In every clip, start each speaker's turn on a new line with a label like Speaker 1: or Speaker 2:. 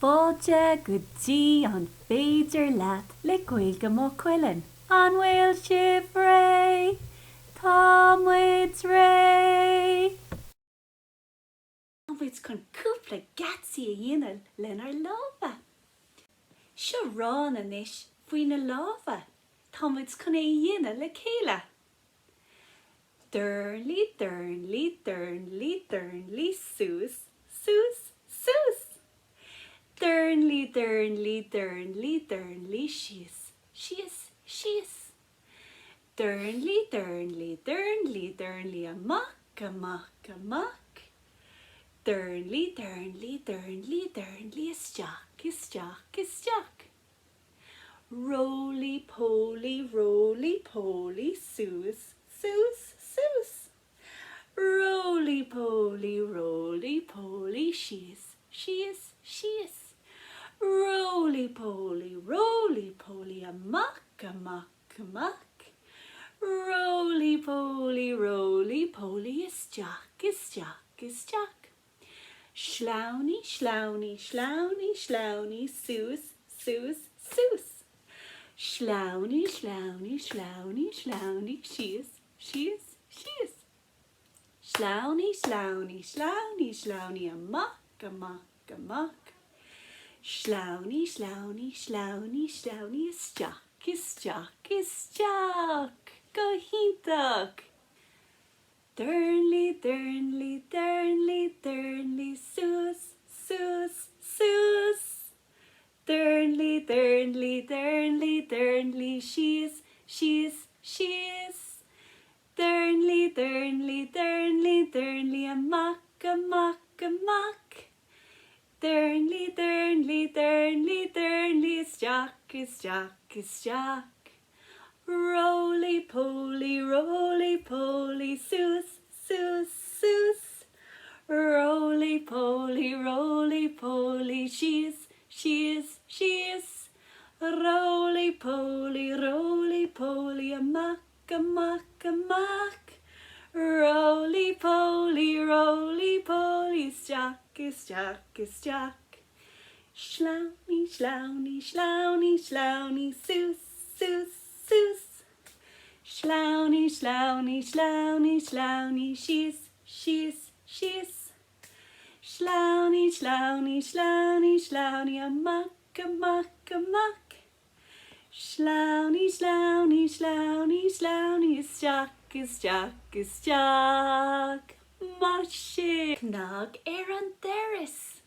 Speaker 1: Fáilte go dtí An Féidir Leat le Gaeilge Maigh Cuilinn. An bhfuil sibh réidh? Tá muid réidh! Tá muid chun cúpla geansaí a dhéanamh lenár lámha. Seo rann anois faoi na lámha. Tá muid chun é a dhéanamh le chéile. Duirnlí, duirnlí, duirnlí, duirnlí, suas, suas, suas! Duirnlí, duirnlí, duirnlí, duirnlí, síos, síos, síos! Duirnlí, duirnlí, duirnlí, duirnlí, amach, amach, amach! Duirnlí, duirnlí, duirnlí, duirnlí, isteach, isteach, isteach! Roly poly, roly poly, suas, suas, suas. Roly poly, roly poly, síos, síos, síos. Roly poly, roly poly, amach, amach, amach. Roly poly, roly poly, isteach, isteach, isteach. Sleamhnaigh, sleamhnaigh, sleamhnaigh, sleamhnaigh, suas, suas, suas. Sleamhnaigh, sleamhnaigh, sleamhnaigh, sleamhnaigh, síos, síos, síos. Sleamhnaigh, sleamhnaigh, sleamhnaigh, sleamhnaigh, amach, amach, amach. Sleamhnaigh, sleamhnaigh, sleamhnaigh, sleamhnaigh, isteach, isteach, isteach. Go hiontach! Duirnlí, duirnlí, duirnlí, duirnlí, suas, suas, suas. Duirnlí, duirnlí, duirnlí, duirnlí, síos, síos, síos. Duirnlí, duirnlí, duirnlí, duirnlí, amach, amach, amach. Duirnlí, duirnlí, duirnlí, duirnlí, isteach, isteach, isteach. Roly poly, roly poly, suas, suas, suas. Roly poly, roly poly, síos, síos, síos. Roly poly, roly poly, amach, amach, amach. Roly poly, roly poly, isteach, isteach, isteach. Sleamhnaigh, sleamhnaigh, sleamhnaigh, sleamhnaigh, suas, suas, suas. Sleamhnaigh, sleamhnaigh, sleamhnaigh, sleamhnaigh, síos, síos, síos. Sleamhnaigh, sleamhnaigh, sleamhnaigh, sleamhnaigh, amach, amach, amach. Sleamhnaigh, sleamhnaigh, sleamhnaigh, sleamhnaigh, isteach, isteach, isteach. Maith sibh! Cnag ar an doras!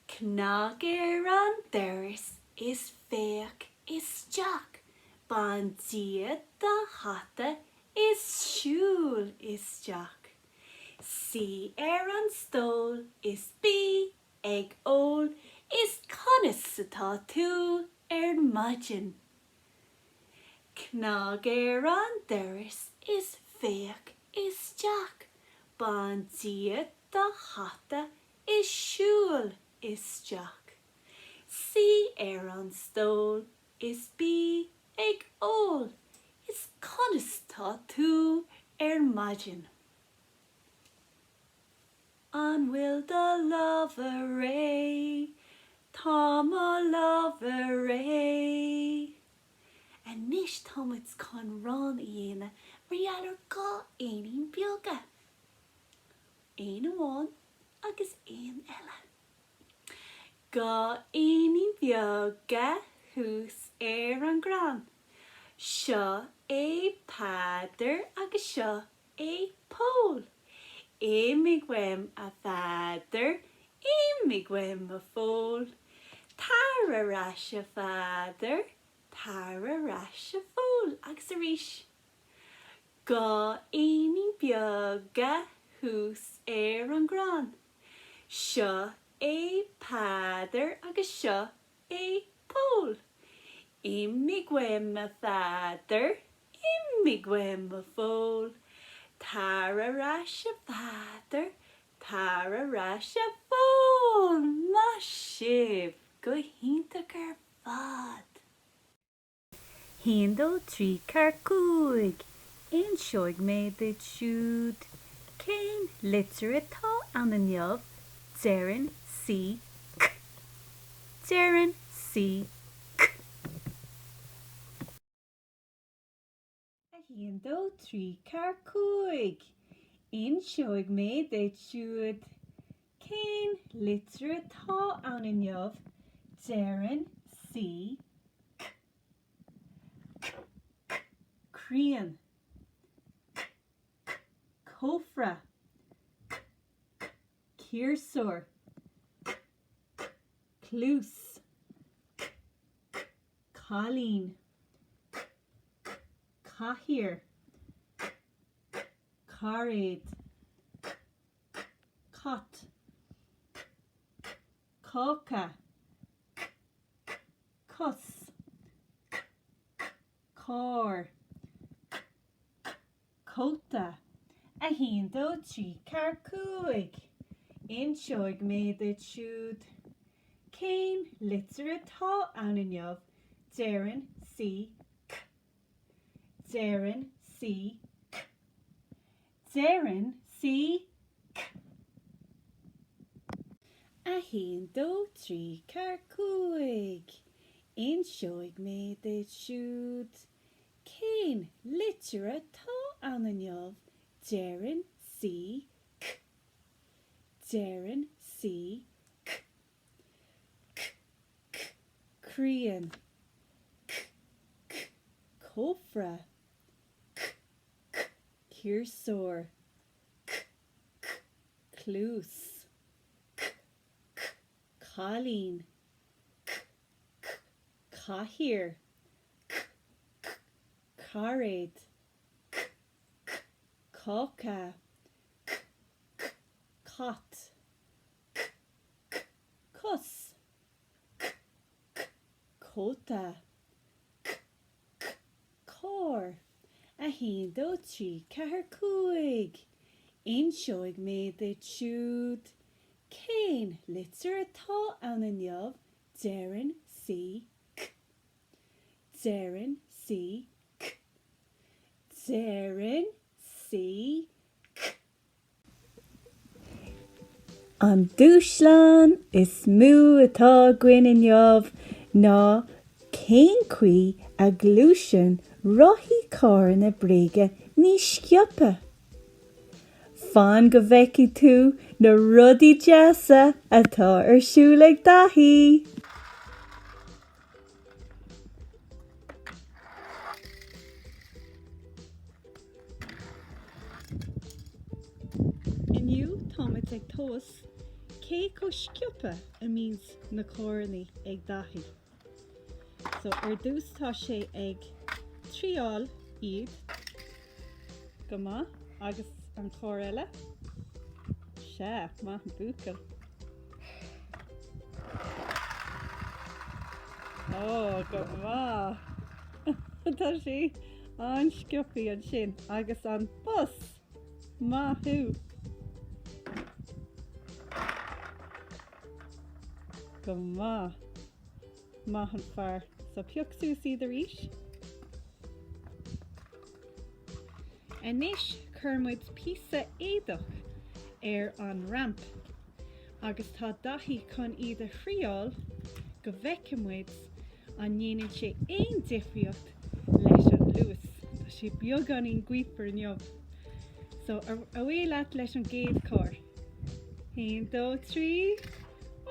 Speaker 1: Cnag ar an doras is féach isteach, bain díot do hata is siúil isteach. Suigh ar an stól is bí ag ól is conas atá tú ar maidin? Cnag ar an doras is féach isteach, bain díot do hata is siúil isteach. Suigh ar an stól is bí ag ól is conas tá tú ar maidin? An bhfuil do lámha réidh? Tá mo lámha réidh. Anois tá muid chun rann a dhéanamh mar gheall ar 2 éinín beaga. Éan amháin agus éan eile. 2 éinín beaga thuas ar an gcrann. Seo é Peadar agus seo é Pól. Imigh uaim a Pheadair, imigh uaim a Phóil. Tar ar ais a Pheadair, tar ar ais a Phóil. Agus arís. 2 éinín beaga thuas ar an gcrann. Seo é Peadar agus seo é Pól. Imigh uaim a Pheadair, imigh uaim a Phóil. Tar ar ais a Pheadair, tar ar ais a Phóil! Maith sibh! Go hiontach ar fad! Haon, dó, trí, ceathair, cúig. Inseoidh mé duit siúd cén litir atá ann inniu, deireann sí C. Deireann sí C. 1, 2, 3, 4, 5. Inseoidh mé duit siúd cén litir atá ann inniu. Deireann sí C. C, C, críon. C, C, cófra. C, C, ciarsúr. C, C, cluas. C, C, cailín. C, C, cathaoir. C, C, cairéad. C, C, cat. C, C, cáca. C, C, cos. C, C, carr. C, C, cóta. 1, 2, 3, 4, 5. Inseoidh mé duit siúd cén litir atá ann inniu. Deireann sí C. Deireann sí C. Deireann sí C. 1, 2, 3, 4, 5. Inseoidh mé duit siúd cén litir atá ann inniu. Deireann sí C. Deireann sí C. C, C, críon. C, C, cófra. C, C, ciarsúr. C, C, cluas. C, C, cailín. C, C, cathaoir. C, C, cairéad. C, C, cáca. C, C, cat. C, C, cos. C, C, cóta. C, C, carr. 1, 2, 3, 4, 5. Inseoidh mé duit siúd cén litir atá ann inniu, deireann sí C. Deireann sí C. Deireann sí C. An dúshlán is mó atá againn inniu ná cén chaoi a ghluaiseann rothaí carranna bréige níos sciobtha? Fan go bhfeicfidh tú na rudaí deasa atá ar siúl ag Daithí! Inniu táimid ag tomhas cé chomh sciobtha a mbíonns na carranna ag Daithí. So ar dtús tá sé ag triáil iad go maith agus an carr eile. Sea, maith an buachaill. Ó, go maith. Tá sé an-sciobtha ansin agus an bus! Maith thú! Go maith. Maith an fear. So pioc suas iad arís. Anois cuir muid píosa éadach ar an ramp agus tá Daithí chun iad a thriáil go bhfeicfidh muid an ndéanann sé aon difríocht leis an luas. Tá sé beagáinín gaofar inniu. So away leat leis an gcéad carr. 1, 2, 3. Ó!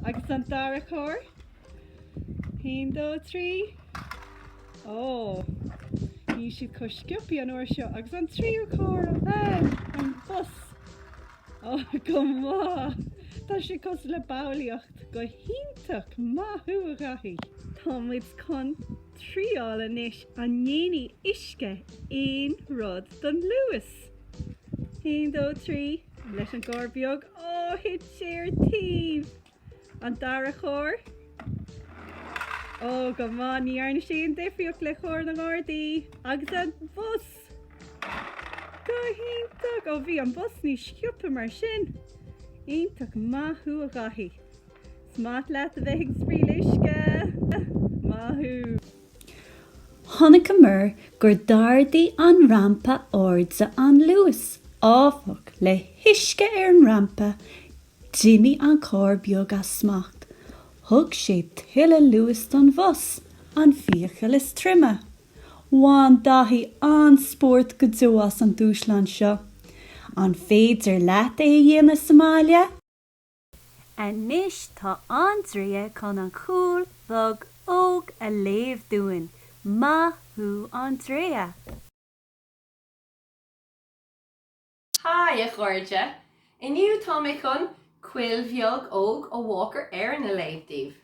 Speaker 1: Agus an dara carr. 1, 2, 3. Ó! Níl siad chomh sciobtha an uair seo. Agus an tríú carr, an veain, an bus. Ó, go maith! Tá sé cosúil le ballraíocht. Go hiontach! Maith thú, a Dhaithí! Tá muid chun triáil anois an ndéanfaidh uisce aon rud don luas. 1, 2, 3, leis an gcarr beag. Ó, thit sé ar taobh! An dara carr. Ó, go maith, ní dhearna sé aon difríocht le carr na nGardaí. Agus an bus! Go hiontach! Ó, bhí an bus níos sciobtha mar sin. Iontach, maith thú a Dhaithí. Is maith leat a bheith ag spraoi le uisce. Maith thú. Chonaiceamar gur d'ardaigh an rampa airde an luas, áfach, le huisce ar an rampa, D'imigh an carr beag as smacht. Thug sé tuilleadh luas don bhus, an fiacail is troime. Bhain Daithí an-spórt go deo as an dúshlán seo. An féidir leat é a dhéanamh sa mbaile? Anois tá Andrea chun an Choill Bheag Óg a léamh dúinn. Maith thú Andrea!
Speaker 2: Haigh, a chairde! Inniu tá mé chun Coill Bheag Óg ó Walker Éireann a léamh daoibh.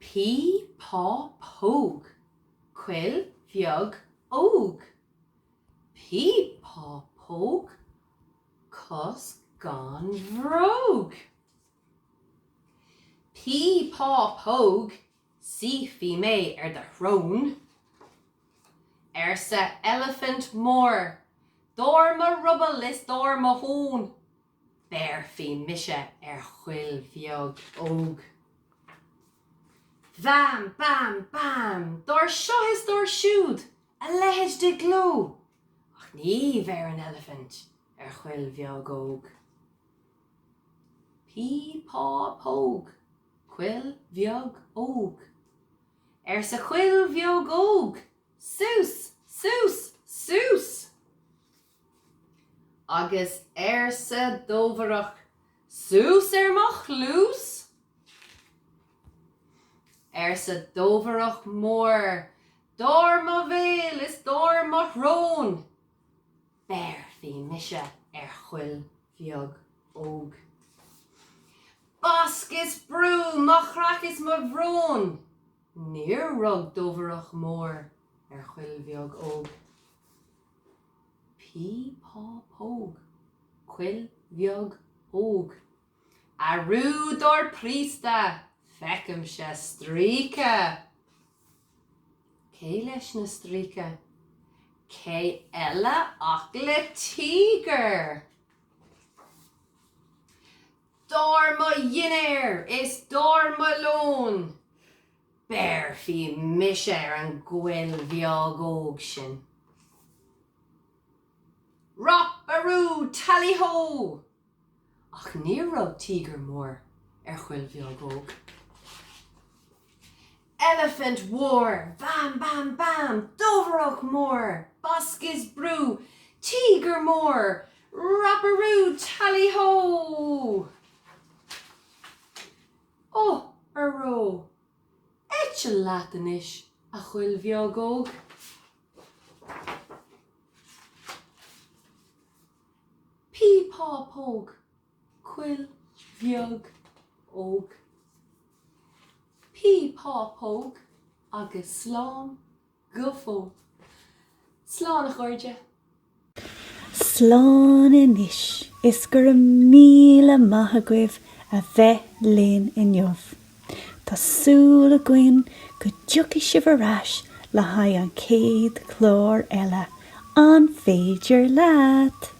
Speaker 2: Pí Pá Póg, Coill Bheag Óg. Pí Pá Póg, cos gan bhróg. Pí Pá Póg, Suífidh mé ar do shrón, arsa eilifint mór, dár mo ruball is dár mo thóin, béarfaidh mise ar choill bheag óg. Bham! Bam! Bam! Dár seo is dár siúd, a leithéid de ghleo! Ach ní bheireann eilifint ar choill bheag óg. Pí pá póg, Coill bheag óg. Arsa coill bheag óg, Suas! Suas! Suas! Agus arsa Dobharlach, Suas ar mo chluas! Arsa Dobharlach mór, Dár mo bhéal is dár mo shrón! Béarfaidh mise ar choill bheag óg. Basc is brú, mo chreach is mo bhrón! Níor rug Dobharlach mór ar choill bheag óg. Pí pá póg, coill bheag óg. Arú dár príosta, feicimse stríoca! Cé leis na stríoca? Cé eile ach le tíogar! Dár mo dhinnéar is dár mo lón! Béarfaidh mise ar an gcoill bheag óg sin. Rop-a-roo tally-ho! Ach níor rug tíogar mór ar choill bheag óg. Eilifint mhór, bham bam bam, Dobharlach mór, basc is brú, tíogar mór, rop-a-roo tally-ho! Ó, aró, eiteil leat anois, a choill bheag óg. Pí pá póg, coill bheag óg. Pí pá póg agus slán go fóill. Slán a chairde.
Speaker 1: Slán anois is go raibh míle maith agaibh a bheith linn inniu. Tá súil againn go dtiocfaidh sibh ar ais le haghaidh an chéad chlár eile, an féidir leat?